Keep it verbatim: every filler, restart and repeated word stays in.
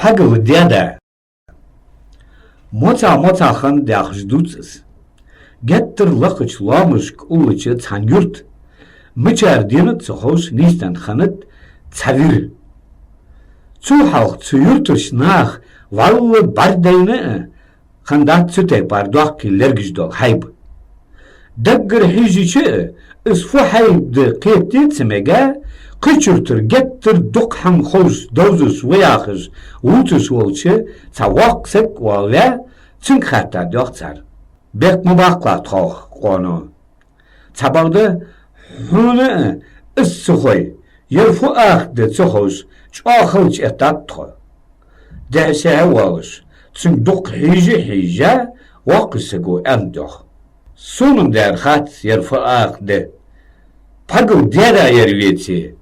Пхьагал даь-да. Моцагӏа-моцагӏа хиннад яхаш дувц из. Геттара лакхача лоамашка уллача цхьан юрта, мичара денад ца ховш, нийсденна хиннад цхьа вир. Цул хьалха цу юртарча наха вӏалла бӏаргадайна а хиннадац цу тайпара доккхий лергаш дола хьайба. Даггара хьежача а, из фу хьайба да кхетаде ца мега, кхыча юртара геттара дукха хӏама ховш, довзаш ва яхаш вувцаш волча цхьа воккха саг а воалаваь, цунга хаьттад йоах цар: «Бехк ма баккхалахь тхох, къоно. Цхьабакъда хьона а из ца хой, ер фу ахаргда ца ховш, чӏоагӏа халача эттад тхо». Дехьа-сехьа а воалаш, цунга дукха хьежа а хьежжа, воккхача саго аьннад йоах: «Сона-м дера хац ер фу ахаргда. Пхьагал даь-да ер веце,